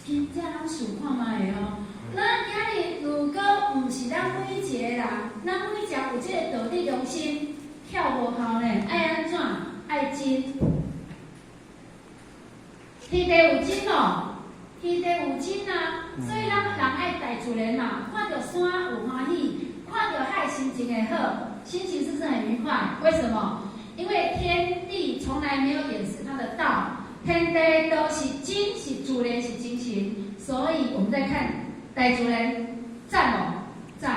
真正咱想看覓哦。咱今日如果毋是咱每一個人，咱每一個有這個道德良心，巧無效呢？愛按怎？愛真。天地有真哦，天地有真啊，所以咱人愛大自然嘛，看著山有歡喜，看著海心情會好，心情是不是很愉快？為什麼？因為天地從來沒有掩飾它的道，天地都是真，是自然，是精神，所以我們在看大自然，讚哦，讚！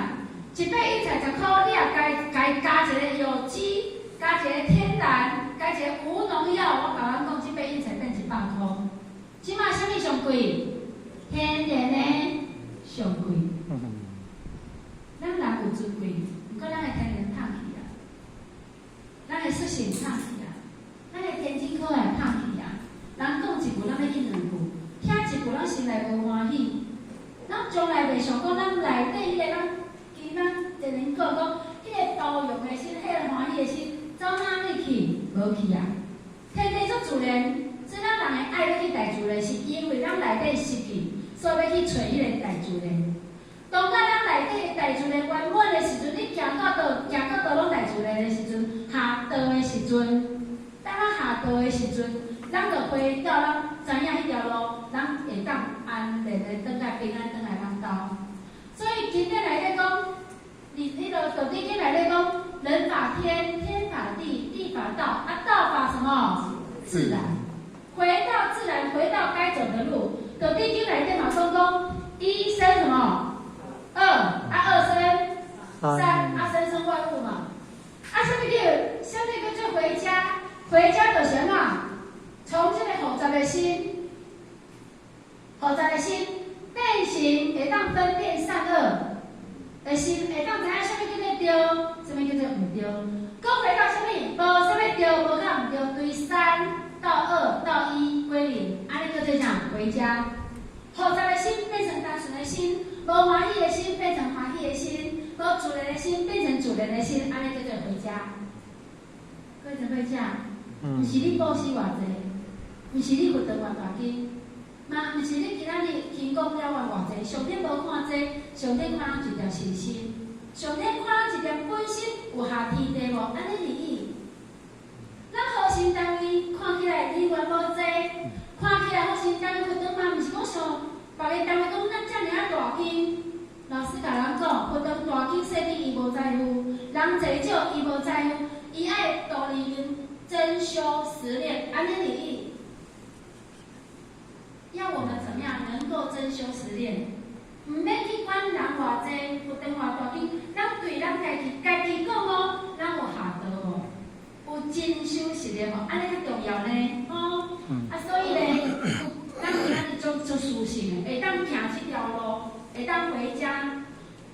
一塊莧菜10箍，你也共加一個有機，加一個天然，加一個無農藥，我共咱講，這塊莧菜變100箍。這馬啥物上貴？天然的上貴。咱人有尊貴，毋過咱的天然褪去啊，咱的屬性褪去啊，咱的天真可愛褪去啊。人講一句，咱欲應兩句；聽一句，咱心內無歡喜。咱從來袂想講，咱內底彼個咱，其咱前面講講，彼個包容的心，彼個歡喜的心，走哪裡去？無去啊！天地足自然，所以咱人會愛欲去大自然，是因為咱內底失去，所以欲去揣彼個大自然。當甲咱內底的大自然圓滿的時陣，你行到佗，行到佗攏大自然的時陣，下道的時陣，當咱下道的時陣，咱就回到咱知影彼條路，咱會當安然的轉來平安轉來咱兜。所以經典內底講，佇彼個《道德經》內底講，人法天，天法地，地法道，啊，道法什麼？自然。回到自然，回到該走的路。《道德經》內底嘛講講，一生什麼？二，啊二生三，啊三生萬物嘛。啊，啥物叫？啥物叫做回家？回家就是按怎？從這個複雜的心，複雜的心變成會當分辨善惡的心，會當知影啥物叫做對，啥物叫做毋對。閣回到啥物？無啥物對，無較毋對，對三到二到一歸零，按呢叫做啥？回家。複雜的心變成單純的心，無歡喜的心變成歡喜的心，無自然的心變成自然的心，按呢叫做回家。各位回家，毋是你布施偌濟，毋是你佛堂偌大間，嘛毋是你今仔日勤功了完偌濟，上帝無看這，上帝看咱一條信心，上帝看咱一條本身有合天地無？按呢而已。咱好心單位看起來人員無濟，看起來好心單位佛堂嘛，毋是講像別个單位講咱遮爾仔大間。老師共咱講，佛堂大間細間伊無在乎，人濟少伊無在乎，伊愛道理面真修實練，按呢而已。要我們怎麼樣能夠真修實練？毋免去管人偌濟，佛堂偌大間，咱對咱家己，家己講哦，咱有下道無？有真修實練無？按呢較重要呢，吼。啊，所以咧，咱今仔日足足殊勝的，會當行這條路，會當回家。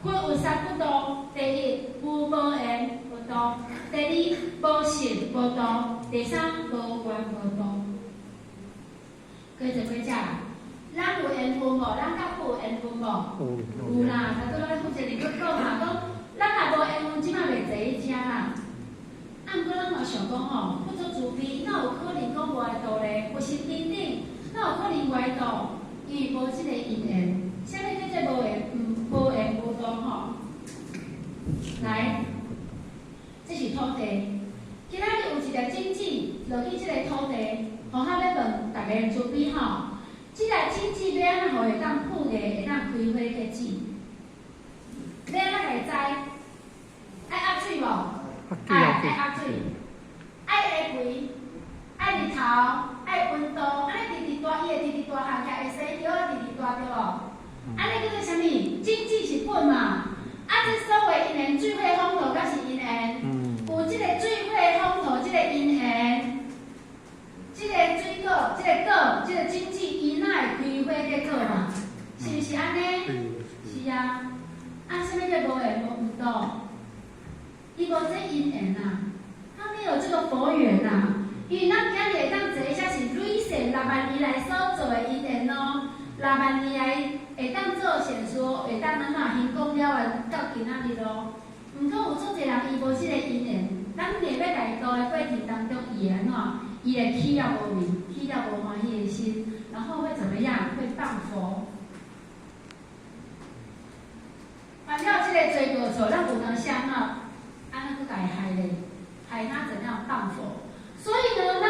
佛有三不度：第一，有無緣無度；第二，無信無度；第三，無願無度。各位做者，咱有緣分無？咱佮佛有緣分無？有啦，頭拄仔負責人閣講嘛，講咱若無緣分，這馬袂坐佇遮啦。啊，毋過咱嘛想講吼，佛足慈悲，哪有可能講無愛度咧？佛是平等，哪有可能無愛度？因為無這個因緣。啥物叫做無緣？無緣無度吼。來，這是土地。今仔日有一粒種子落去這個土地，予我欲問大家慈悲吼。這粒種子欲按怎予會當破芽，會當開花結子？欲按怎來栽？愛壓水無？愛壓水，愛下肥，愛日頭，愛溫度，按呢直直大，伊會直直大漢起來，會生葉仔直直大對無？按呢叫做啥物？種子是本嘛？啊，這所謂因緣水火風土，敢是因緣？有這個水火風土，這個因緣，這個水果，這個果，這個種子，伊哪會開花結果嘛？是毋是按呢？是啊。啊，啥物叫無緣無度？伊無這因緣啊，他沒有這個佛緣啊。因為咱今日會當坐遮是累世6萬年來所做的因緣咯，六萬年來會當做善事，會當按怎行功了完到今仔日咯。毋過有足濟人伊無這個因緣，咱硬欲來度的過程當中，伊會按怎？伊會起了無明，起了無歡喜的心，然然後會怎麼樣？會謗佛。犯了這個罪過錯，咱有當時按怎按呢閣共伊害咧？害他怎樣謗佛？所以呢，咱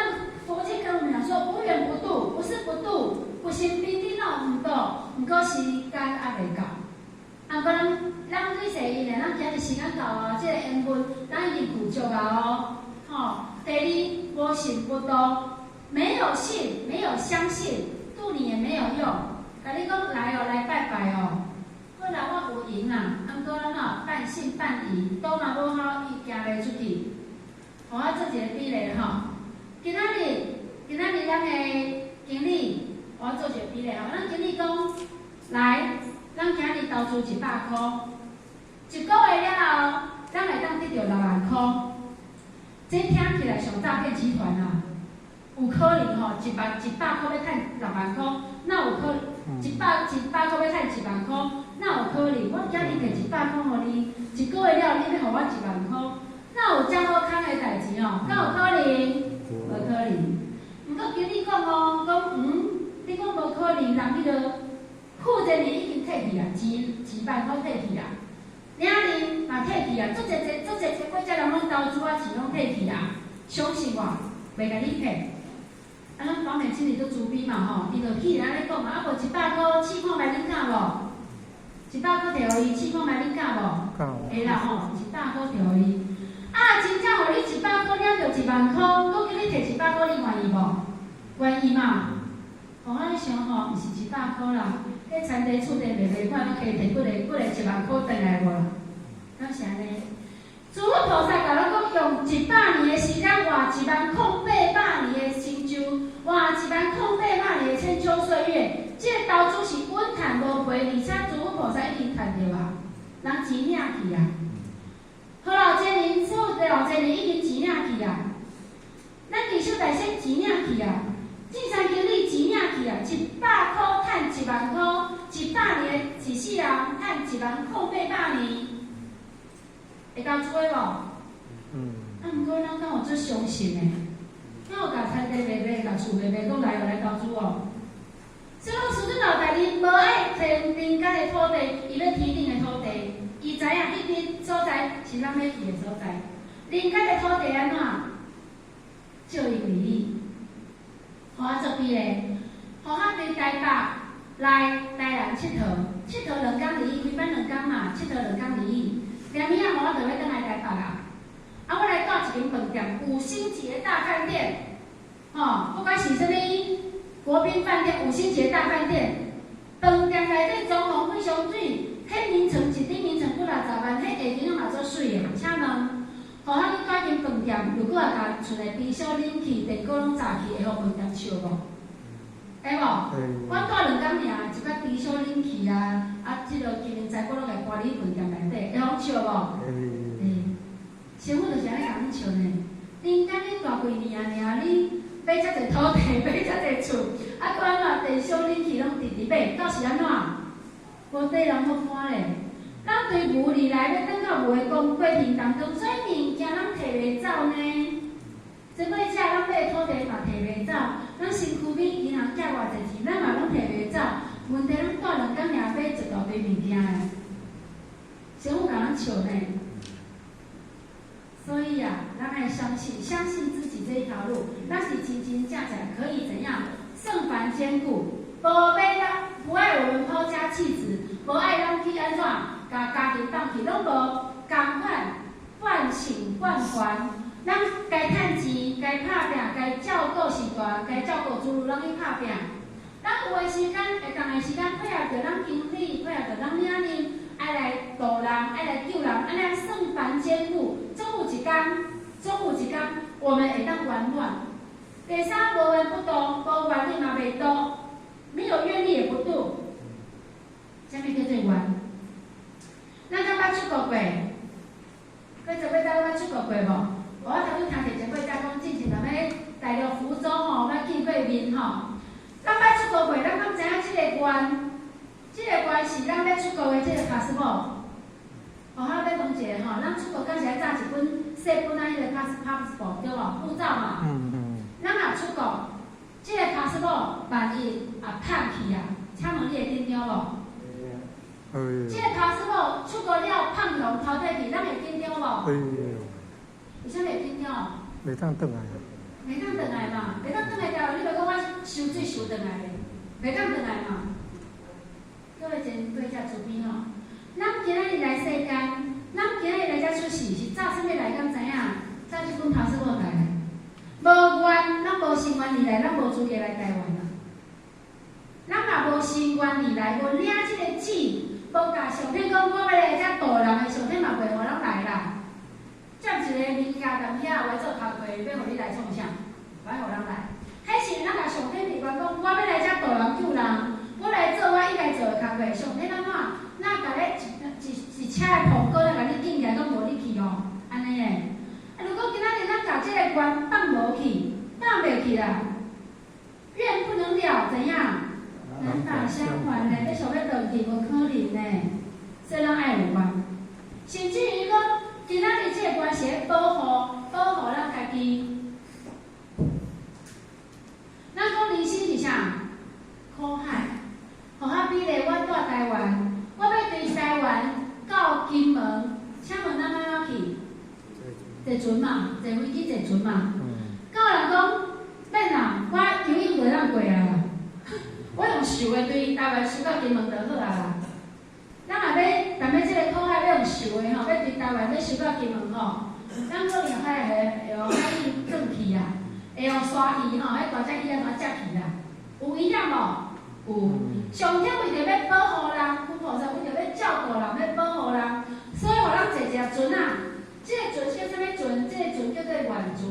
佛經跟我們講說，無緣不度，不是不度，有心平等哦，毋度，毋過時間猶未到。啊，過咱咱對世伊呢，咱今日時間到啊，這個緣分，咱已經具足啊哦，吼。第二，無信不度，沒有信，沒有相信，度你也沒有用。共你講來哦，來拜拜哦。好啦，我有閒啦，啊，毋過咱吼半信半疑，度嘛無好，伊行袂出去。予我做一個比例吼，今仔日，今仔日咱的經理，我做一個比例吼，咱經理講，來，咱今日投資100箍，一個月了後，咱會當得著6萬箍。這聽起來像詐騙集團啊！有可能吼，100箍欲趁6萬箍，哪有可能？100箍欲趁1萬箍，哪有可能？我今日摕100箍予你，一個月了後你欲予我1萬箍，哪有遮好康的代誌哦？敢有可能？無可能。毋過經理講哦，講你講無可能，人彼個負責人已經退去啊，錢1萬箍退去啊。領人嘛退去啊，足濟濟足濟濟國家人攏投資啊，錢攏退去啊，相信我，袂共你騙。啊，咱保險經理足慈悲嘛吼，伊就起來按呢講嘛，啊無100箍試看覓，恁敢無？100箍摕予伊試看覓，恁敢無？會啦吼，100箍摕予伊。啊，真正予你100箍領著1萬箍，閣叫你摕100箍，你願意無？願意嘛？哦，按呢想吼，毋是100箍啦，彼田地厝地賣賣看，攏摕摕幾个幾个1萬箍轉來無啦？敢是按呢？諸佛菩薩共咱講，用100年的時間換1萬零八百年的成就，換1萬零八百年的千秋歲月。這個投資是穩趁無賠，而且諸佛菩薩已經趁著啊，人錢領去啊。好老千年，所有的老千年已經錢領去啊。咱藝術大師錢領去啊，進山經理錢領去啊，100箍趁1萬箍，100年一世人趁1萬零八百年。會投資的無？啊，毋過咱敢有足相信的？敢有共田地賣賣，共厝賣賣，講來哦來投資哦？所以講，師尊老大你無愛佇人間的土地，伊欲天頂的土地。伊知影彼邊所在是咱欲去的所在。人間的土地按怎？照應而已。予我做比例，予我佇台北來台南𨑨迌，𨑨迌兩工而已，開班兩工嘛，𨑨迌兩工而已。連暝仔我就欲轉來台北啊！啊，我來蹛一間飯店，五星級的大飯店，吼，不管是啥物國賓飯店、五星級的大飯店，飯店內底裝潢非常媠，彼名層一頂名層幾若十萬，彼下間嘛足媠的。請問，予我去蹛間飯店，如果共厝內冰箱、冷氣、電鍋攏炸去，會予飯店笑無？會無？我蹛兩工爾，一寡冰箱、冷氣啊，啊，這个金銀財寶攏共搬入飯店內底，會予笑無？會。師父就是按呢共阮笑呢。人間你蹛幾年啊爾，你買遮濟土地，買遮濟厝，啊，閣按怎電箱、冷氣攏直直買，到時按怎？無底人好搬咧。咱對無而來，欲轉到無的過程當中，所以物件攏提袂走呢。這尾只咱買土地嘛提袂走，咱身軀比銀行借偌濟錢，咱嘛攏提袂走。問題咱蹛兩工爾買一大堆物件的，師父共咱笑呢。所以啊，咱愛相信，相信自己這一條路，咱是真真正正可以怎樣聖凡兼顧，無欲咱不愛我們拋家棄子，無愛咱去按怎，共家庭放棄，攏無仝款，半聖半凡。咱該趁錢，該拍拚，該照顧序大，該照顧子女，攏去拍拚。咱有的時間，會當的時間配合著咱經理，配合著咱領導，愛來度人，愛來救人，按呢聖凡兼顧，總有一工，總有一工，我們會當圓滿。第三，無緣不度，無願力嘛袂度，沒有願力也不度。啥物叫做願？咱敢捌出國過？過十八仔捌出國過無？我頭拄聽著前輩才講，進前踮咧大陸福州吼，捌見過面吼。咱捌出國過，咱敢知影這個願？這個願是咱欲出國的這個 passport。哦，我欲問一下吼，咱出國敢是愛紮一本細本仔彼個 passport 對無？護照嘛。咱若出國，這个拍斯某萬一也胖去啊，請問你會緊張無？這个拍斯某出國了胖予淘汰去，咱會緊張無？會。為啥物會緊張？袂當轉來。袂當轉來嘛？袂當轉來台灣，你袂講我收水收轉來咧？袂當轉來嘛？各位前輩遮慈悲吼，咱今仔日來世間，咱今仔日來遮出世，是走啥物來？敢知影？走這本拍斯某來。無願，咱無心願而來，咱無資格來台灣啊！咱若無心願而來，無領這个旨，無共上天講，我欲來遮度人的，上天嘛袂予咱來啦。接一个物件踮遐，有愛做工課，欲予你來創啥？無愛予咱來。彼是咱共上天立願講，我欲來遮度人救人，我來做我應該做的工課。上天按怎？若共你一一一車的蘋果，共你禁起來，講無你去哦，按呢的。啊，如果今仔日咱共這个願放無去，放袂去啦，願不能了，怎樣？難打相還呢？你想欲轉去，無可能呢。所以咱愛有願，甚至於講，今仔日這个願是咧保護，保護咱家己。咱講人生是啥？苦海。予較比例，我蹛台灣，我欲對台灣到金門，請問咱按怎去？坐船嘛，坐飛機坐船嘛。敢有人講免啦，我游泳就會當過來啦。我用游的對台灣游到金門就好啊啦。咱若欲，踮咧這个苦海欲用游的吼，欲對台灣欲游到金門吼，咱可能海會用海魚轉去啊，會用鯊魚吼，彼大隻魚按怎食去啦？有危險無？有。上天為著欲保護人，佛菩薩為著欲照顧人，欲保護人，所以予咱坐一隻船仔。這个船叫啥物船？這个船叫做願船。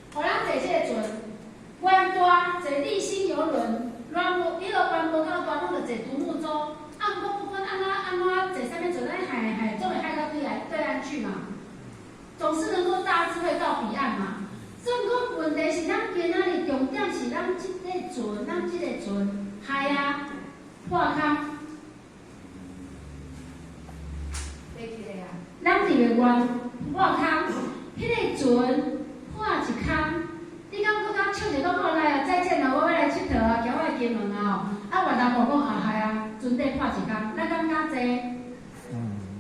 予咱坐這个船，懸大坐麗星郵輪，亂無，彼落懸無夠大，攏著坐獨木舟。啊，毋過不管按怎按怎坐啥物船，咱海海總會海到對岸對岸去嘛。總是能夠大智慧到彼岸嘛。所以講問題是咱今仔日重點是咱這個船，咱這個船海啊破空。袂記得啊！咱佇個願破空，彼个船破一空，你敢閣敢笑著講好來啊？再見啦，我欲來𨑨迌啊，行我的金門啊吼！啊，越南婆講啊係啊，船底破一空，咱敢敢坐？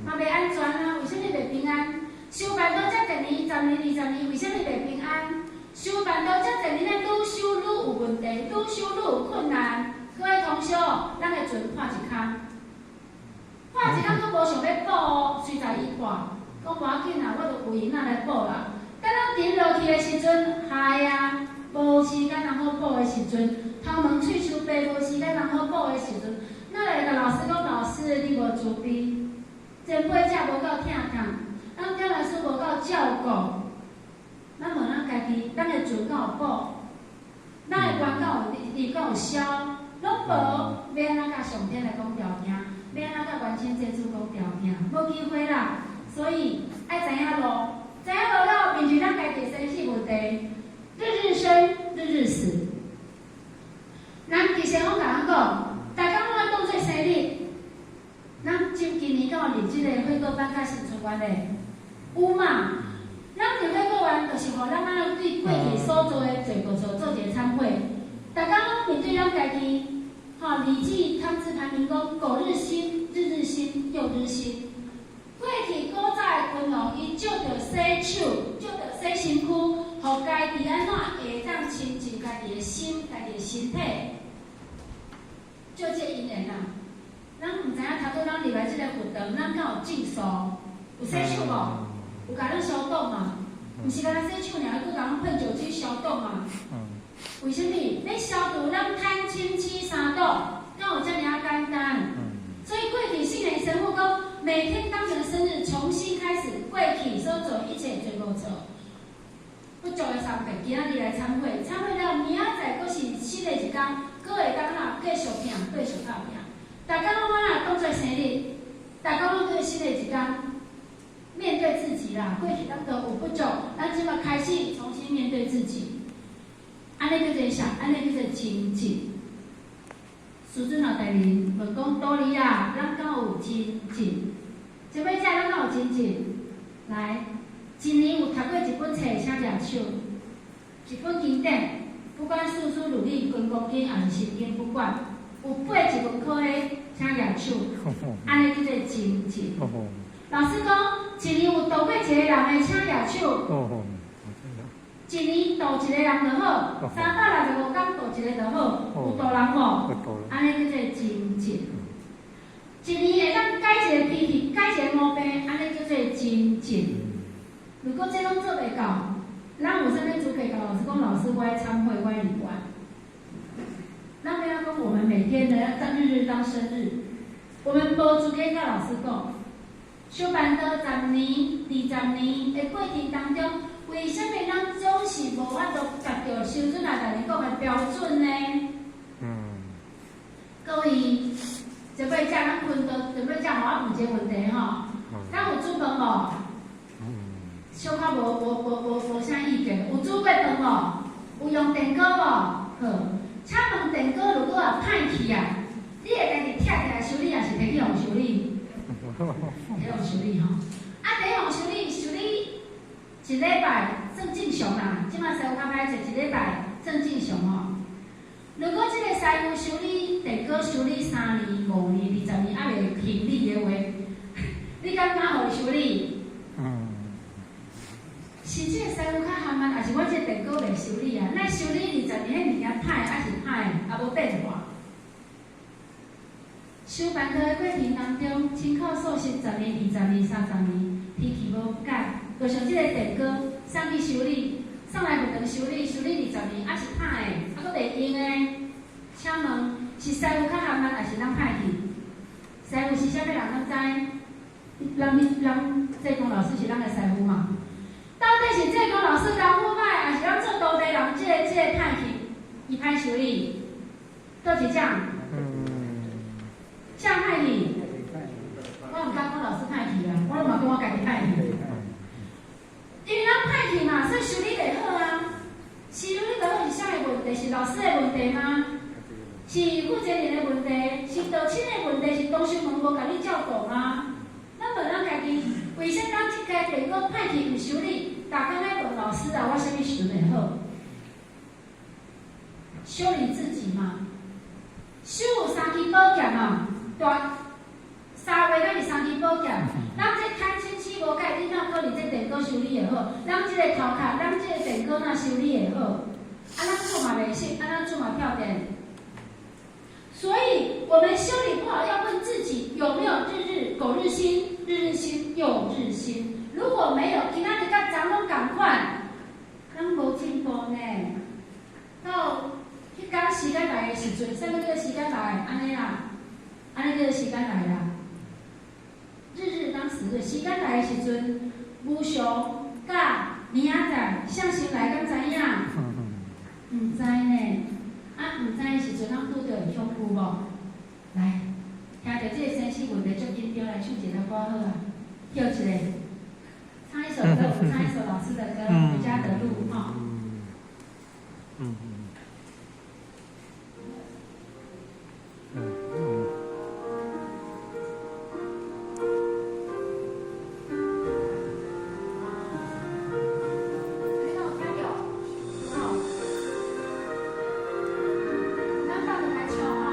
嘛袂安全啊！為啥物袂平安？修辦到遮濟年，10年、20年，為啥物袂平安？修辦到遮濟年，咱愈修愈有問題，愈修愈有困難。各位同學，咱的船破一空。破一空，閣無想欲補哦，隨在伊破，講無要緊啦，我著有閒仔來補啦。等咱沉落去的時陣，海啊，無時間通好補的時陣，頭毛喙鬚白，無時間通好補的時陣，咱來共老師講，老師你無慈悲，前輩者無夠疼痛，咱教老師無夠照顧，咱問咱家己，咱的船敢有補？咱的願敢有立，敢有消？攏無，欲按怎共上天來講條件？欲按怎共元神濟主講條件？無機會啦！所以愛知影路，知影路了後，面對咱家己的生死問題，日日生，日日死。咱其實我共咱講，逐工攏愛當做生日。咱今今年敢有入這个悔過班佮新春願的？有嘛？咱入悔過願，就是予咱按怎對過去所做的罪過錯做一个懺悔。逐工攏面對咱家己，吼，禮記湯之排名講，苟日新，日日新，又日新。過去古早的君王，伊藉著洗手，藉著洗身軀，予家己按怎會當清淨家己的心、家己的身體。借這因緣啊，咱毋知影頭拄咱入來這個佛堂，咱敢有淨素？有洗手無？有共咱消毒嘛？毋是干焦洗手爾，閣共咱噴酒精消毒嘛？為啥物？欲消毒咱貪嗔癡三毒，敢有遮爾仔簡單？所以過去聖嚴神父講，每天當成生日，重新開始過去所做一切罪過錯，不足的三遍，今仔日來懺悔，懺悔了，明仔載閣是新的一天，閣會當啊繼續拼，繼續拍拼。逐工攏按怎當做生日，逐工攏做新的一天，面對自己啦。過去咱都有不足，咱這馬開始重新面對自己。按呢叫做啥？按呢叫做精進。師尊老大人問講：徒兒啊，咱敢有精進？這尾仔咱敢有精進？來，一年有讀過一本冊，請舉手。一本經典，不管四書律例、金剛經，抑是心經，不管有八一文可的，請舉手，按呢叫做精進。老師講，一年有度過一个人的，請舉手。一年度一个人就好，365天度一个就好，有度人無？按呢叫做精進。一年會當改一個脾氣，改一個毛病，按呢叫做精進。如果這攏做袂到，咱有啥物資格共老師講？老師，我愛懺悔，我愛離關。咱欲按怎講，我們每天呢要當日日當生日，我們無資格共老師講。修辦道十年、20年的過程當中，為啥物咱總是無法度達到師尊來共你講的標準呢？各位，這擺遮咱困到，這擺遮，我問一個問題吼，咱有煮飯無？小可無啥意見，有煮過飯無？有用電鍋無？好，請問電鍋如果若歹去啊，你會家己拆起來修理，抑是提去予修理？提予修理吼。啊，提予修理，修理一禮拜算正常啦。這馬師傅較歹勢，一禮拜算正常吼。如果這個師傅修理電鍋修理3年、5年、20年，猶袂停理的話，你敢敢予伊修理？是這個師傅較含慢，抑是我這個電鍋袂修理啊？咱修理二十年，彼物件歹抑是歹，也無變化。修辦道的過程當中，親口素食十年、20年、30年，脾氣無改，就像這個電鍋送去修理，送來佛堂修理，修理二十年，抑是歹的，猶閣袂用的。請問是師傅較含慢，抑是咱歹去？師傅是啥物人？咱知？咱濟公老師是咱的師傅嘛？到底是濟公老師功夫歹，抑是咱做徒弟人這個歹去？伊歹修理，佗一種？啥歹去？我毋敢講老師歹去啊，我攏嘛講我家己歹去。因為咱歹去嘛，所以修理袂好啊。修理袂好是啥个問題？是老師的問題嗎？是負責人的問題？是道親的問題？是同修們無共你照顧嗎？咱問咱家己，為啥咱這個電鍋歹去毋修理？逐工咧問老師啊，我啥物時陣會好？修理自己嘛。手有三支寶劍嘛，大三月敢是三支寶劍？咱這貪嗔痴無改，你哪可能這電鍋修理會好？咱這個頭殼，咱這個電鍋哪修理會好？啊，咱煮嘛袂熟，啊，咱煮嘛跳電。所以，我們修理不好，要問自己有沒有日日苟日新，日日新又日新。如果沒有，今仔日佮昨攏仝款，咱無進步呢。到彼工時間來的時陣，啥物叫時間來？按呢啦，按呢叫做時間來啦。日日當時日，時間來的時陣，無常佮明仔載，啥先來敢知影？毋知呢。啊，毋知的時陣，咱拄著會恐懼無？來，聽著這個生死問題足緊張，來唱一个歌好啊，叫一下，唱一首歌，我們唱一首老師的歌，《回家的路》哈。你敢有聽著？吼，咱鬥陣來唱吼。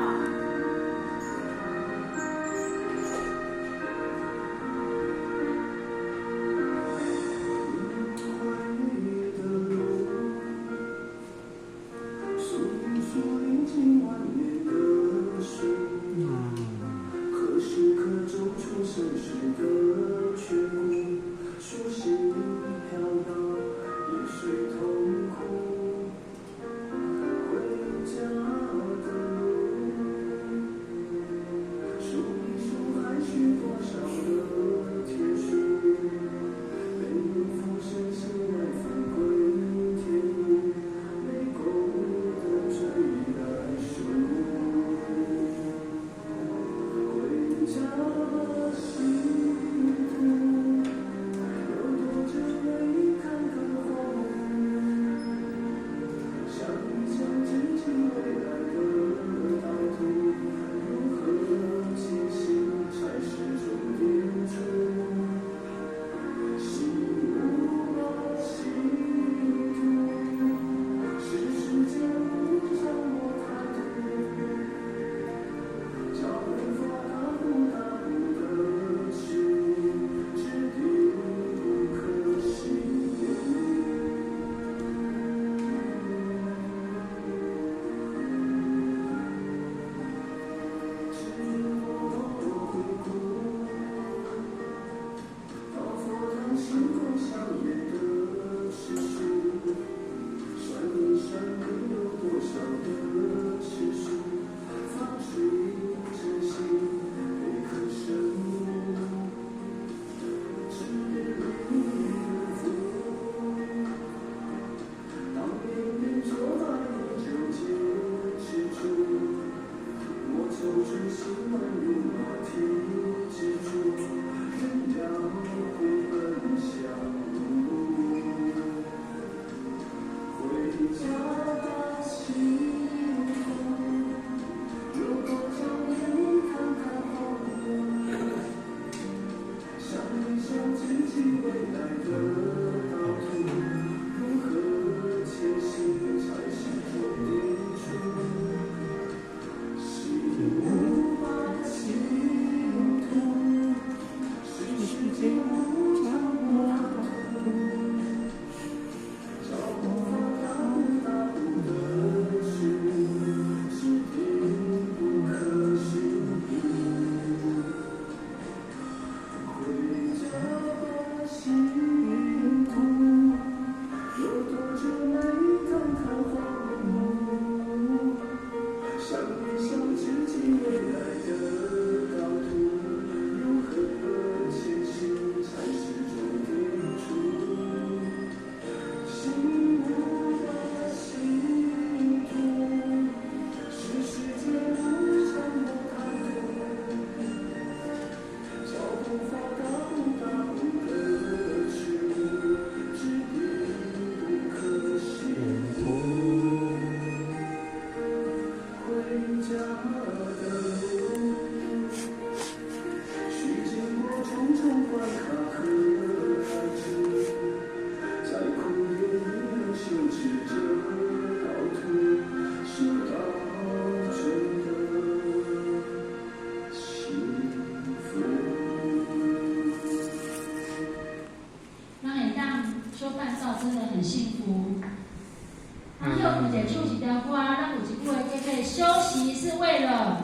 是為了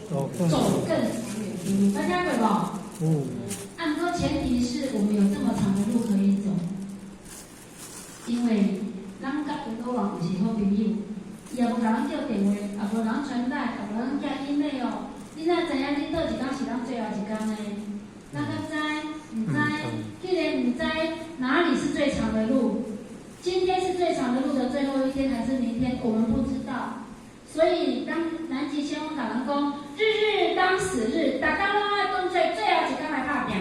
走更長遠的路。大家會無？嗯。按說前提是我們有這麼長的路可以走，因為咱佮阎羅王是好朋友，伊也無共咱叫電話，也無人傳達，也無人寄 email。你哪知影恁佗一工是咱最後一工呢？咱敢知？毋知。既然毋知哪裡是最長的路，今天是最長的路的最後一天，還是明天？我們不知道。所以當南極仙翁共咱講，日日當死日，逐工攏愛當做最後一工來拍拚，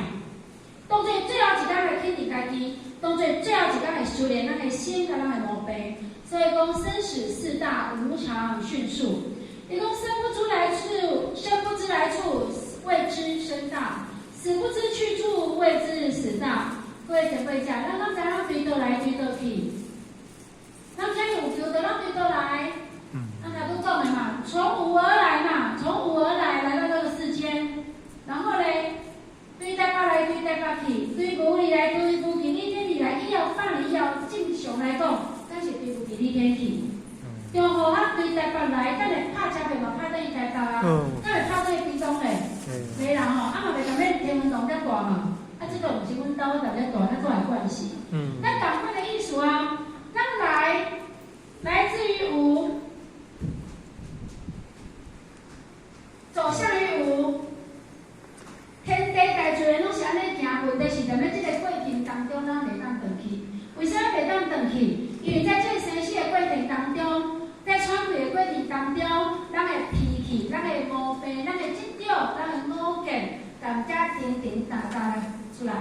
當做最後一工來肯定家己，當做最後一工來修煉咱的心佮咱的毛病。所以講生死四大無常迅速。伊講生不知來處，生不知來處，謂之生大；死不知去處，謂之死大。各位前輩講，咱敢知咱對佗來對佗去？咱遮有求著，咱對佗來？剛才都講了嘛，從無而來嘛，從無而來，來到這個世間，然後嘞，對台北來，對台北去，對無裡來，對無去，你天裡來，以後100年以後，正常來講，咱是對無去你天去。中午啊，對台北來，咱會拍車票嘛，拍轉去台北啊，咱會拍轉去屏東咧，袂啦吼，啊嘛袂共免天文洞遮大嘛，啊這個毋是阮兜阮大遮大，咱做會關係。那仝款的意思啊，咱來來自於無。走向於無，天地大自然攏是按呢行，問題是踮咧這個過程當中，咱袂當轉去。為啥物袂當轉去？因為在這個生死的過程當中，在喘氣的過程當中，咱的脾氣、咱的毛病、咱的執著、咱的我見，踮遮停停沓沓出來，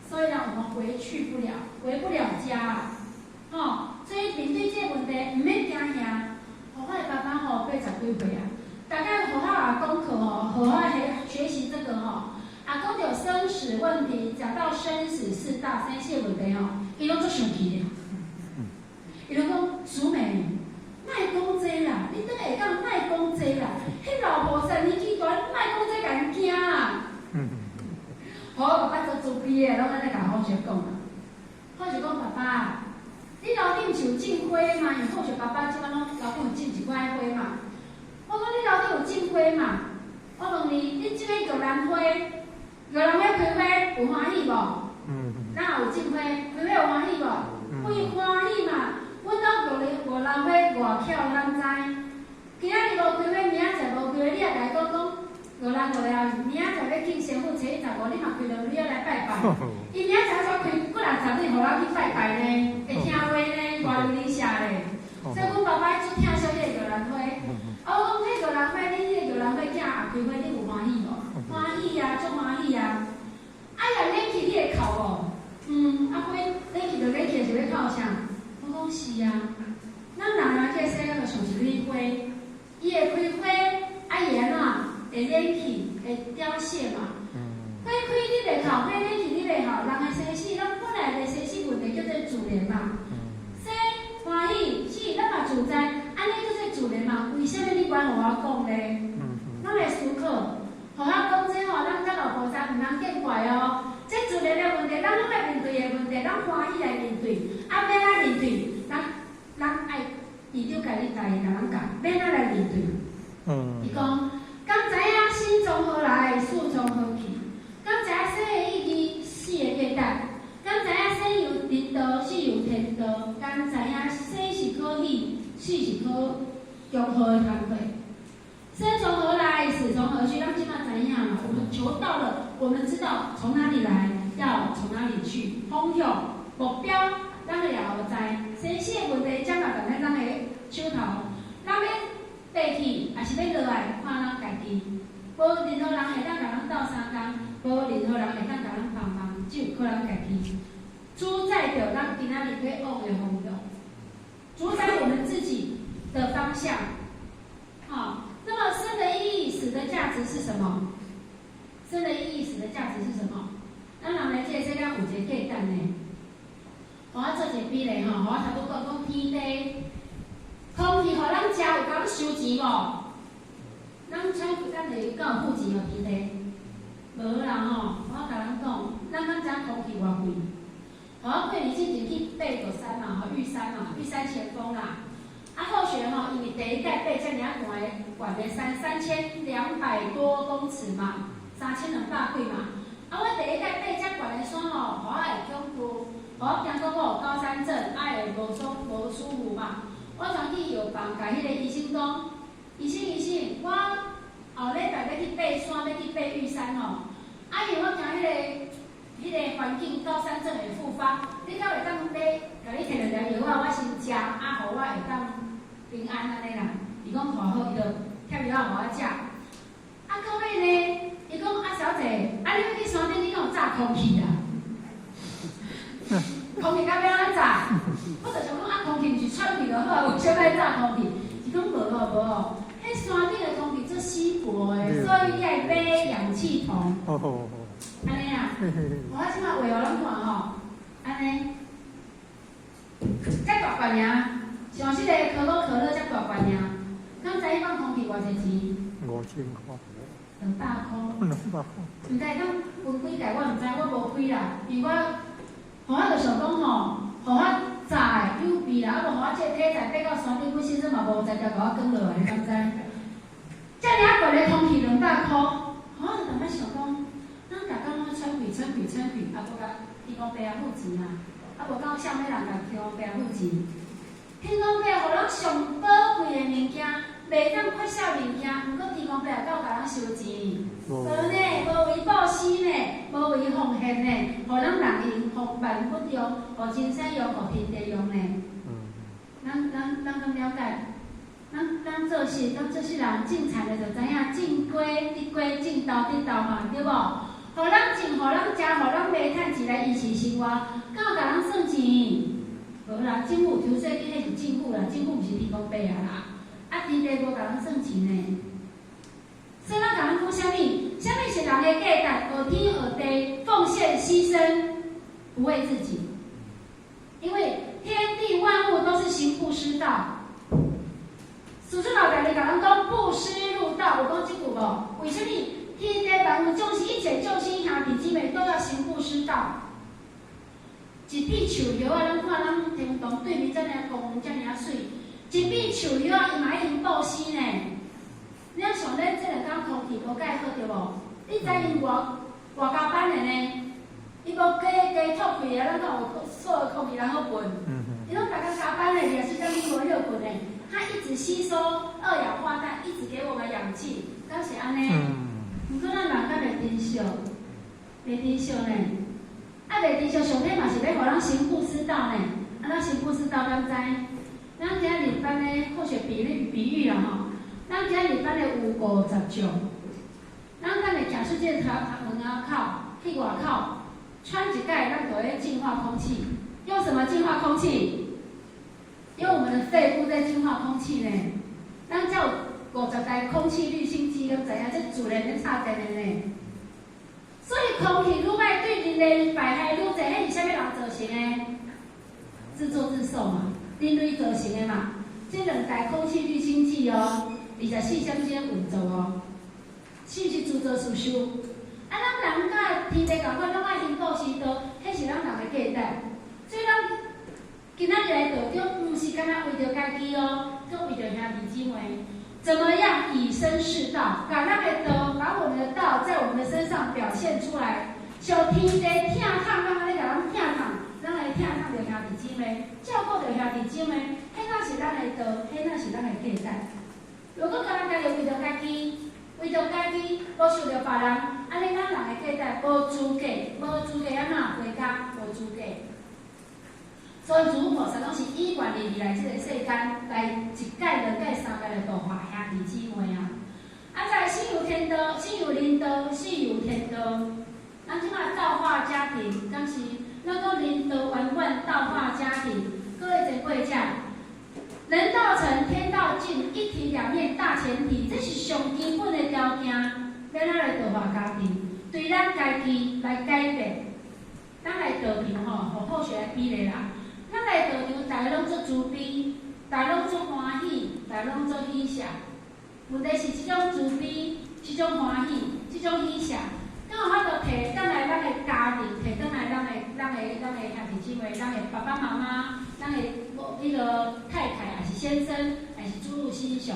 所以讓我們回去不了，回不了家。吼，所以面對這個問題，毋免驚嚇。我的爸爸吼80幾歲啊。大概好好啊功課吼，好好學習這個吼。啊，講著生死問題，講到生死四大生死問題吼，伊攏足生氣的。伊攏講淑美，莫講這啦，你轉下講莫講這啦，彼老菩薩年紀大，你莫講這共𪜶驚啊。好，爸爸做慈悲的，攏按呢共好學講啦。好學講爸爸，你樓頂是有種花嘛？因為好學爸爸這擺攏樓頂有種一寡花嘛。我講你樓頂有種花嘛？我問你，你種彼玉蘭花，玉蘭花開花有歡喜無？哪有種花？開花有歡喜無？會歡喜嘛？阮兜玉蘭花偌巧，咱知。今仔日無開花，明仔載無開花，你也共伊講講玉蘭玉蘭，明仔載欲敬師父初一十五，你嘛開兩蕊仔來拜拜。伊明仔載煞開幾若十蕊，予咱去拜拜呢？會聽話呢，偌有禮數咧。所以阮爸爸足疼惜彼個玉蘭花。啊，我講彼玉蘭花，你彼個玉蘭花囝也開花，你有歡喜無？歡喜啊，足歡喜啊！啊，若冷氣你會哭無？嗯，啊，花冷氣就冷氣，是欲哭啥？我講是啊，咱人來這個世間就像一蕊花，伊會開花，啊，伊會按怎？會冷去，會凋謝嘛。花開你袂哭，花冷去你袂哭，人的生死，咱本來的生死問題叫做自然嘛。生歡喜，死咱嘛自在，按呢叫做自然嘛。為啥物你管予我講咧？咱來思考，予我講這吼，咱佮老菩薩毋通見怪哦。這自然的問題，咱攏愛面對的問題，咱歡喜來面對。啊，欲按怎面對？咱咱愛院長共你家己共咱教，欲按怎來面對？伊講，敢知影生從何來，死從何去？敢知影生的意義，死的價值？敢知影生由人道，死由天道？敢知影生是可喜，死是可恭賀的工課？生從何來，死從何去？咱這馬知影嘛？我們求道了，我們知道從哪裡來，要從哪裡去，方向、目標，咱會了知。生死的問題，掌握佇咧咱的手頭，咱欲爬去，抑是欲落來，看咱家己。無任何人會當共咱鬥相共，無任何人會當共咱幫忙，只有靠咱家己。主宰著咱今仔日欲往的方向，主宰我們自己的方向。好，那麼生的意義、死的價值是什麼？生的意義、死的價值是什麼？咱人來這個世間有一個價值呢。予我做一個比例吼，予我頭拄講講天地，空氣予咱食有共咱收錢無？咱揣咱會敢有付錢予天地？無啦吼！我共咱講，咱敢知影空氣偌貴？予我過年進前去爬玉山嘛，吼玉山嘛，玉山前峰啦。啊，好學吼，因為第一擺爬遮爾仔懸的懸的山，3200多公尺嘛，3200幾嘛。啊，我第一擺爬遮懸的山吼，予我會恐懼，予我驚講我有高山症，啊會無舒服嘛。我昨去藥房，共彼個醫生講，醫生醫生，我後禮拜欲去爬山，欲去爬玉山吼。啊，因為我驚彼個環境高山症會復發，你敢會當買，共你提兩條藥仔，我先食，啊，予我會當平安按呢啦。伊講好好，伊就貼藥仔予我食。啊，到尾呢，伊講啊，小姐，啊，你欲去山頂，你敢有罩空氣啊？空氣敢欲按怎罩？我就想講啊，空氣毋是喘氣就好啊，為啥物愛罩空氣？伊講無哦無哦，彼山頂的空氣足稀薄的，所以你愛買氧氣筒。按呢啊，我這擺畫予咱看吼，按呢，遮大罐爾，像這個可口可樂遮大罐爾，敢知彼款空氣偌濟錢？5000塊。 200箍。200塊。毋知當分幾蓋，我毋知，我無開啦，因為我，予我就想講吼，予我罩的有備啦，啊無予我這個體材爬到山頂，阮先生嘛無才調共我扛落來，你敢知？遮爾仔懸的空氣200箍，我就淡仔想講，咱逐工攏喘氣、喘氣、喘氣，啊無共天公伯仔付錢啊，啊無敢有啥物人共天公伯仔付錢？天公伯予咱上寶貴的物件，袂當缺少物件，毋過天公伯敢有共咱收錢？無呢，無為布施呢，無為奉獻呢，予咱人用，予萬物用，予眾生用，予天地用呢。咱敢了解？咱做事人種田的就知影，種瓜得瓜，種豆得豆嘛，對無？予咱種，予咱食，予咱袂趁錢來維持生活，敢有共咱算錢？無啦，政府抽稅金，彼是政府啦，政府毋是天公伯仔啦。啊，天地無共咱算錢呢。所以咱共人講啥物？啥物是人的價值？學天學地，奉獻犧牲，不為自己。因為天地萬物都是行布施道。師尊老爸你共咱講布施入道，有講這句無？為啥物天地萬物眾生一切眾生兄弟姊妹都要行布施道？一片樹葉仔，咱看咱天堂對面遮爾公園遮爾媠，一片樹葉仔伊嘛愛用布施呢。你若想咱這兩工空氣無蓋好對無？你知𪜶偌偌加班的呢？伊無加加透氣啊，咱敢有所有空氣通好聞？伊攏逐工加班的，24點鐘無歇睏的。它一直吸收二氧化碳，一直給我們氧氣，敢是按呢？毋過咱人敢袂珍惜，袂珍惜呢？啊，袂珍惜，上帝嘛是欲予咱行布施道呢。啊，咱行布施道敢知？咱今日班的科學比喻啦吼，咱今日班的有50種，咱等下行出這個頭門仔口去外口，喘一擺，咱就會淨化空氣。用什麼淨化空氣？用我們的肺部在淨化空氣呢。咱才有50台空氣濾清機，敢知影？這自然咧插電的呢。所以空氣愈歹，對人類排害愈濟，彼是啥物人造成的？自作自受嘛，人類造成的嘛。這兩台空氣濾清器哦，24點鐘運作哦，是毋是自作自受？啊，咱人佮天地仝款，攏愛行布施道，彼是咱人的價值。所以咱今仔日來道場，毋是干焦為著家己哦，閣為著兄弟姊妹。怎麼樣以身試道？共咱的道，把我們的道在我們的身上表現出來。像天地疼痛，敢若咧共咱疼痛，咱來疼痛著兄弟姊妹，照顧著兄弟姊妹，彼那是咱的道，彼那是咱的價值。如果干焦家己為著家己，為著家己，無想著別人，按呢咱人的價值無資格，無資格按怎回家？無資格。所以諸菩薩攏是以願力來這個世間，來一界、兩界、三界來度化兄弟姊妹啊！啊，再來心有天道，心有人道，事有天道。咱這馬教化家庭，敢是咱講人道圓滿，教化家庭，各位坐過者，人道成，天道淨，一體兩面大前提，這是上基本的條件。欲按怎來度化家庭？對咱家己來改變，咱來道場吼，予好學來比例啦。咱來道場，大家攏足慈悲，大家攏足歡喜，大家攏足喜捨。問題是這種慈悲、這種歡喜、這種喜捨，敢有法度提轉來咱的家庭，提轉來咱的兄弟姊妹、咱的爸爸媽媽、咱的某彼個太太，抑是先生，抑是諸如親屬。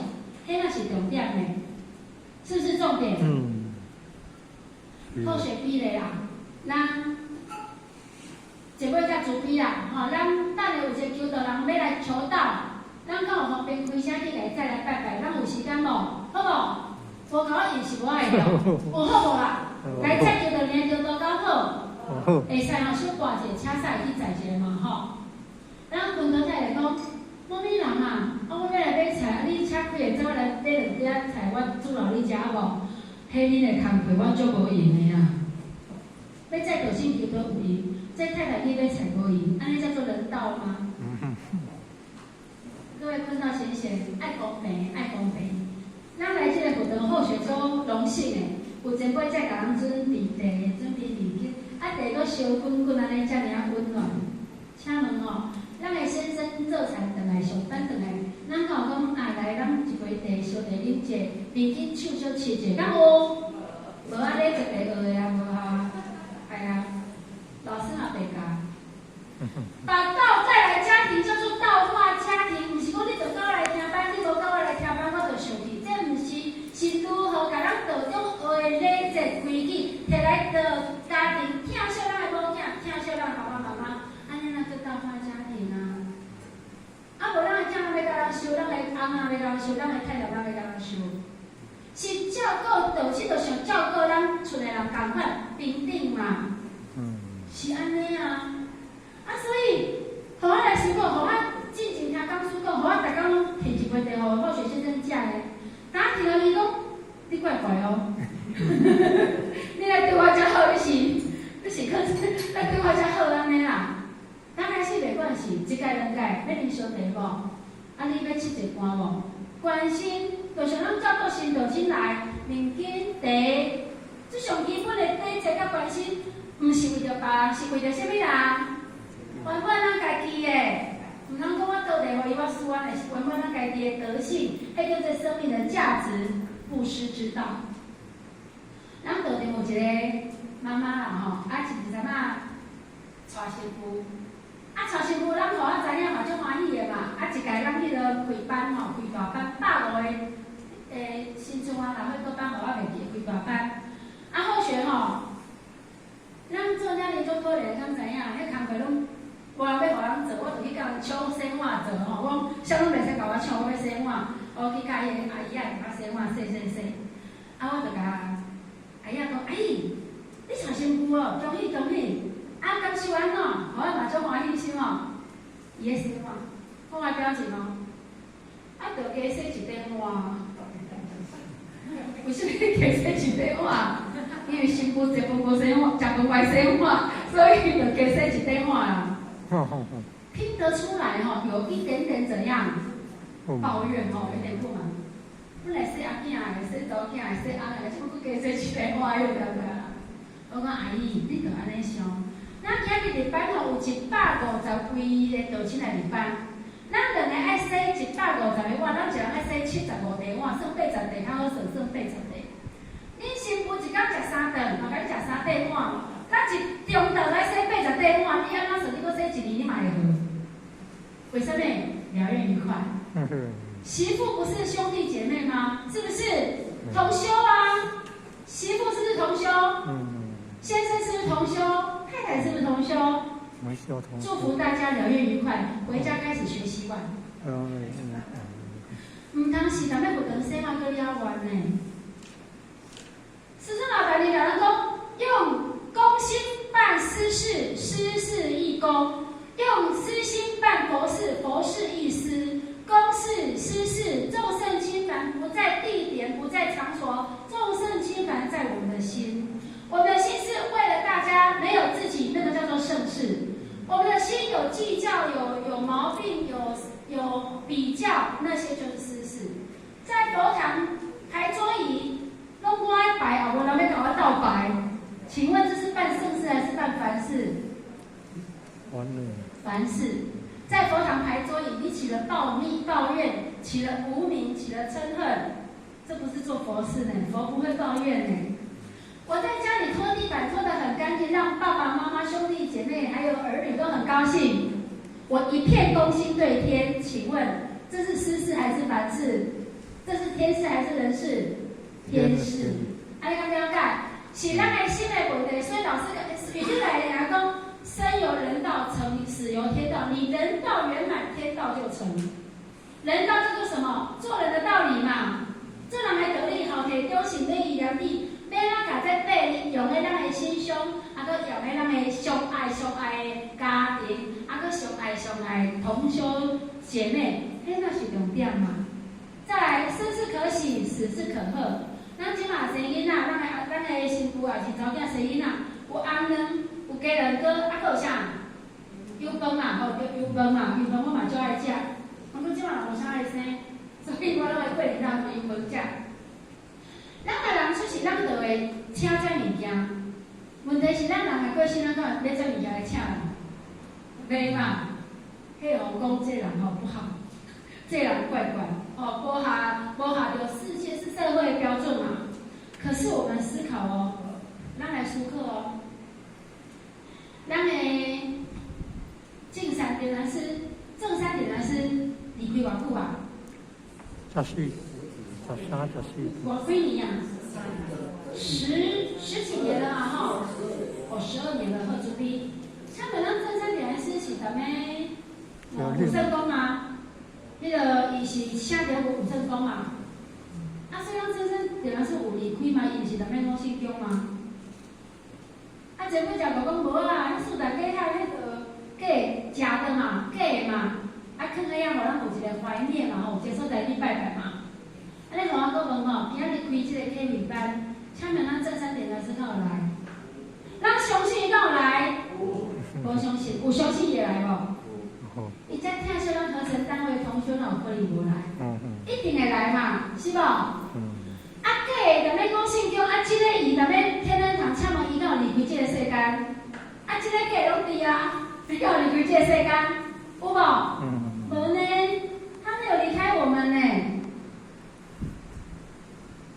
彼若是重點呢，是不是重點？嗯。好學比例啦，咱一尾較慈悲啦，吼，咱等下有一個求道人欲來求道，咱敢有方便開車去共伊載來拜拜？咱有時間無？好無？無共我應是無愛用，有好無啦？來載求道人求道夠好，會使吼，小掛一個車駛去載一下嘛吼。咱溫哥太太講，某咪人啊，啊我欲來買菜，啊你車開會走來買兩袋菜，我煮予你食好無？彼恁的工課我足無閒的啊！欲載道親求道有閒，載太太去買菜無閒，按呢叫做人道嗎？各位坤道賢賢，愛公平，愛公平。咱來這個活動好學做榮幸的，有前輩再共咱準備茶，準備禮金，啊茶閣燒滾滾按呢遮爾仔溫暖。請問吼，咱的先生做田轉來上班轉來，咱敢有講啊來，咱一杯茶燒茶啉者，面巾手小拭者，敢有？無按呢一個學的啊，無啊，系啊，老師嘛袂教。把道帶來家庭叫做道化家庭，毋是講你就共我來聽班，你無共我來聽班，我就生氣。這毋是，是如何共咱道中學的禮節規矩，提來到家庭，疼惜咱的某囝，疼惜咱爸爸媽媽，按呢那叫道化家庭啊。啊，無咱的囝欲共人受，咱的翁仔欲共人受，咱的太太欲共人受，是照顧道親，就像照顧咱厝的人仝款平等嘛。是按呢啊。啊，所以，予我來思考，予我進前聽講師講，予我逐工攏提一杯茶，予好學先生食的。當聽到伊講，你怪怪哦，你來對我遮好，你是去來對我遮好按呢啦。剛開始袂關係，一屆兩屆欲啉燒茶無？啊，你欲拭一下汗無？關心，就像咱照顧新道親來，面巾、茶，這上基本的禮節佮關心，毋是為著別人，是為著啥物人？原本咱家己的，毋通講我倒茶予伊，我輸按呢，是原本咱家己的德性，彼叫做生命的價值，布施之道。咱道場有一個媽媽啦吼，啊是一陣仔娶新婦，啊娶新婦，咱予我知影嘛足歡喜的嘛，啊一屆咱彼個開班吼，開大班，150個新村灣老歲閣班，我袂記開大班。啊好學吼，咱做了爾足可憐，敢知影？彼工課攏無人欲予人做，我就去共人搶洗碗做吼。我講啥攏袂使共我搶，我欲洗碗，我去共彼个阿姨仔共我洗碗，洗洗洗。啊，我就共阿姨仔講：阿姨，你娶新婦哦，恭喜恭喜！啊，感受按怎？我嘛足歡喜是無？伊咧洗碗，看我表情哦。啊，就加洗一塊碗。為啥物加洗一塊碗？因為新婦食飯無洗碗，食飯袂洗碗，所以就加洗一塊碗啦。聽得出來吼，有一點點怎樣抱怨吼，有點不滿。本來洗阿囝的，洗查某囝的，洗翁的，這閣加洗一塊碗，對毋對啊？我講阿姨，你著按呢想。咱今日入班吼，有150位的道親來入班，咱兩个愛洗150個碗，咱一人愛洗75塊碗，算80塊較好算，算80塊。恁新婦一工食三頓，嘛共你食三塊碗，咱一中晝來洗80塊碗，你按怎算？你閣洗一年，你嘛會好？為啥物？了願愉快。媳婦不是兄弟姐妹嗎？是不是同修啊？媳婦是不是同修？先生是不是同修？太太是不是同修？祝福大家了願愉快，回家開始學洗碗。毋通是踮咧佛堂洗碗，閣了願呢。師尊老大你共咱講，用公心辦私事，私事亦公；用私心辦佛事，佛事亦私。公事私事，眾聖親凡不在地點，不在場所，眾聖親凡在我們的心。我們的心是為了大家，沒有自己，那個叫做聖事。我們的心有計較，有毛病，有比較，那些就是私事。在佛堂排桌椅，攏我愛排啊，無人欲共我鬥排。請問這是辦聖事還是辦凡事？凡事。在佛堂排桌椅，你起了暴戾、抱怨，起了無明，起了嗔恨，這不是做佛事呢。佛不會抱怨呢。我在家裡拖地板拖得很乾淨，讓爸爸媽媽、兄弟姐妹還有兒女都很高興。我一片公心對天，請問這是私事還是凡事？這是天事還是人事？天事。啊，你敢了解？是咱的心的問題，所以老師語句來講，生由人道成，死由天道。你人道圓滿，天道就成。人道叫做什麼？做人的道理嘛。做人的道理，吼，摕忠信禮義廉恥，欲按怎共這八字用佇咱的心胸，啊，閣用佇咱的相愛相愛的家庭，啊，閣相愛相愛同修姐妹，彼才是重點嘛。再來，生是可喜，死是可賀。咱這馬生囡仔，咱的新婦也是查某囝生囡仔，有紅卵，有雞卵糕，啊，閣有啥？油飯嘛，吼，油飯嘛，油飯我嘛足愛食。毋過這馬無啥愛生，所以我攏會過年當油飯食。咱的人出世，咱就會請這物件。問題是咱人的過身，咱敢會買這物件來請人？袂嘛？彼予講這人吼不好，這人怪怪，哦，無合著世界是社會標準嘛。可是我們思考哦，咱來思考哦，咱的正山點燃師，正山點燃師離開偌久啊？ 14，13，14。偌幾年啊？十幾年了嘛吼，哦，12年了，好準備。請問咱正山點燃師是踮咧武聖宮嗎？彼個伊是請佇武聖宮嘛？啊，所以咱正山點燃師有離開嗎？伊毋是踮咧五聖宮嗎？啊，前幾日就講無啊，彼四大家遐彼個假假的嘛，假的嘛，啊，囥佇遐，予咱有一個懷念嘛吼，有一個所在去拜拜嘛。啊，你予我閣問吼，今仔日開這個啟慧班，請問咱正山點燃師敢有來？咱相信伊敢有來？無相信，有相信伊會來無？伊遮聽說咱合成單位同學哪有可能無來？一定會來嘛，是無？啊，假的踮咧五聖宮，啊，這個伊踮咧天恩堂，請問伊敢有離開這個世間？啊，這個假攏佇啊，伊敢有離開這個世間？有無？無呢，他沒有離開我們呢。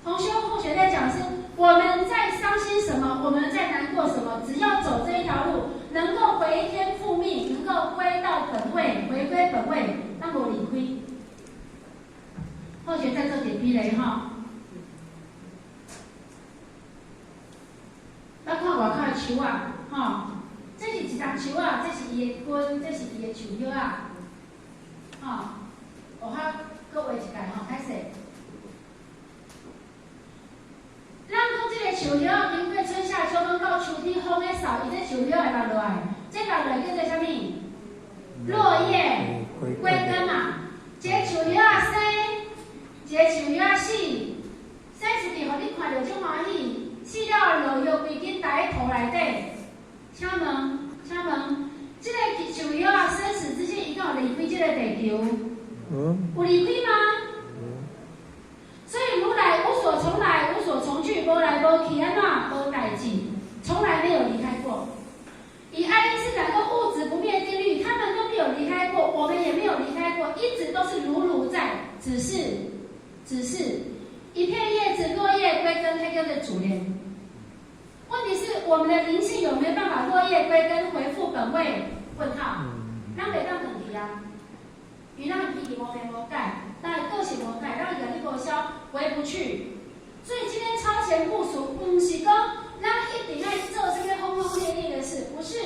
同修後學在講是，我們在傷心什麼？我們在難過什麼？只要走這一條路，能夠回天復命，能夠歸到本位，回歸本位，那無離開。後學在做點比例哈。咱看外口的樹仔，吼，這是一叢樹仔，這是伊的根，這是伊的樹葉仔，吼。我較閣畫一擺吼，歹勢。咱講這個樹葉經過春夏秋冬到秋天風咧掃，伊這樹葉會落落來，這落落來叫做啥物？落葉歸根嘛。一個樹葉仔生，一個樹葉仔死，生出去，予你看著足歡喜，死了落葉歸根，埋佇土內底。請問，請問，這個樹葉仔生死之間，伊敢有離開這個地球？有離開嗎？所以如來無所從來，無所從去，無來無去，按怎無代誌，從來沒有離開過。以愛因斯坦講物質不滅定律，他們都沒有離開過，我們也沒有離開過，一直都是如如在，只是一片葉子落葉歸根，它叫做主連。問題是我們的靈性有沒有辦法落葉歸根，回復本位？問號，咱袂當轉去啊，因為咱的脾氣無變無改，咱的個性無改，咱的業力無消，回不去。所以今天超前部署，毋是講咱一定愛做這個轟轟烈烈的事，不是。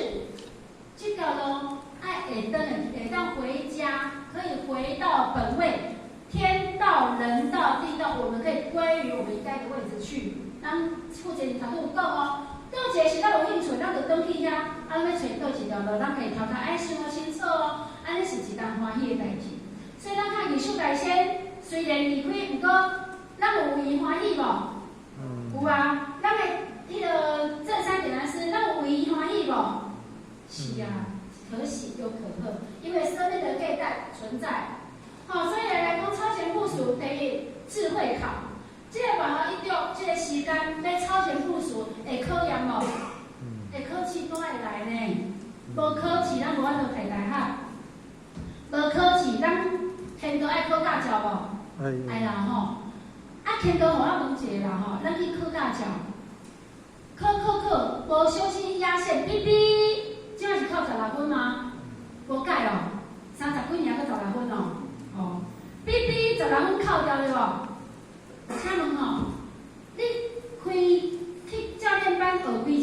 這條路愛會當會當回家，可以回到本位，天道、人道、地道，我們可以歸於我們應該的位置去。咱負責人頭拄有講哦，佗一個是咱有興趣，咱就轉去遐，啊，欲揣佗一條路，咱可以頭殼愛想清楚哦，按呢是一樁歡喜的代誌。所以咱看藝術大仙雖然離開，毋過咱有為伊歡喜無？有啊，咱的彼個正山點燃師，咱有為伊歡喜無？是啊，可喜又可賀，因為生命的蓋在存在。好，所以來講超前部署，第一智慧考，這個外號一著，這個時間欲超前部署會考驗無？會考試攏愛來呢，無考試咱無法度提大學，無考試咱天道愛考駕照無？愛啦吼，啊天道予我問一個啦吼，咱去考駕照，考考考，無小心壓線，嗶嗶。